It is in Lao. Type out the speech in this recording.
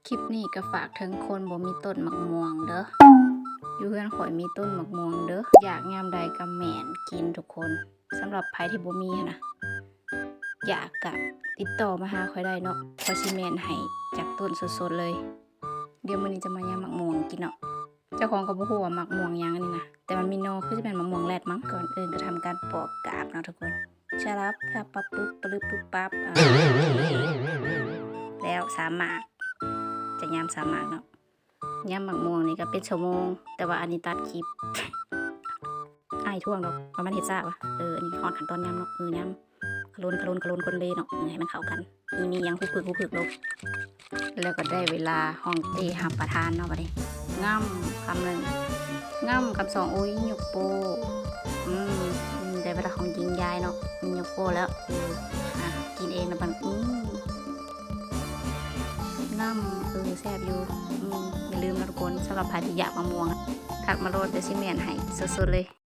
ຄລິບນີ້ກໍຝາກເຖິງຄົນບໍ່ມີຕົ້ນໝາກມ່ວງເດີ້. ຢູ່ເຮືອນຂ້ອຍມີຕົ້ນໝາກມ່ວງເດີ້. ຢາກຍາມໃດກໍແມ່ນກິນທຸກຄົນ. ສຳລັບໃຜທີ່ບໍ່ມີຫັ້ນນະ ຢາກກະຕິດຕໍ່ມາຫາຂ້ອຍໄດ້ເນາະ. ຂ້ອຍຊິແມ່ນໃຫ້ຈາກຕົ້ນສົດໆເລີຍ. ດຽວມື້ນີ້ຈະມາຍຳໝາກມ່ວງກິນເນາະ. ເຈົ້າຂອງກໍບໍ່ຮູ້ວ່າໝາກມ່ວງຫຍັງອັນນີ້ນະ ແຕ່ມັນມີໜໍ່ ຄືຈະແມ່ນໝາກມ່ວງແລດມັ້ງ. ກ່ອນອື່ນກໍທຳການປອກກາບເນາະທຸກຄົນ. ຊະລັບ ພັບ ປັບ ປຶບ ປະລຶບ ປຶບ ປັບ ອາ ແລ້ວສາມໝາກ ຈະຍຳສາມໝາກເນາະ. ຍຳໝາກມ່ວງນີ້ກໍເປັນຊົ່ວໂມງ ແຕ່ວ່າອັນນີ້ຕັດຄລິບ ອ້າຍທ້ວງດອກວ່າມັນເຮັດຊ້າວະ. ເອີ ອັນນີ້ຮອດຂັ້ນຕອນຍຳເນາະ. ເອີ ຍຳ ຂະໂລນ ຂະໂລນ ຂະໂລນ ຄົນເລເນາະ ເອີ ໃຫ້ມັນເຂົ້າກັນ. ມີ ມີຫຍັງຫຸບຜຶກ ຫຸບຜຶກໂລດ. ແລ້ວກໍໄດ້ເວລາຫ້ອງເຕ້ຮັບປະທານເນາະບັດນີ້. ງຳຄຳໜຶ່ງ ງຳຄຳສອງ. ໂອ້ຍ ຍົກໂປ້. ອືມ ໄດ້ເວລາຂອງຈິງຍາຍເນາະ. ຍົກໂປ້ແລ້ວ. ອືມ ອ່ະ ກິນເອງນະບັດ. ອືມ ງຳ. ເອີ ແຊບຢູ່. ອືມ ຢ່າລືມນະທຸກຄົນ ສຳລັບໃຜທີ່ຢາກໝາກມ່ວງ ທັກມາໂລດ ດຽວຊິແມ່ນໃຫ້ສົດໆເລີຍ.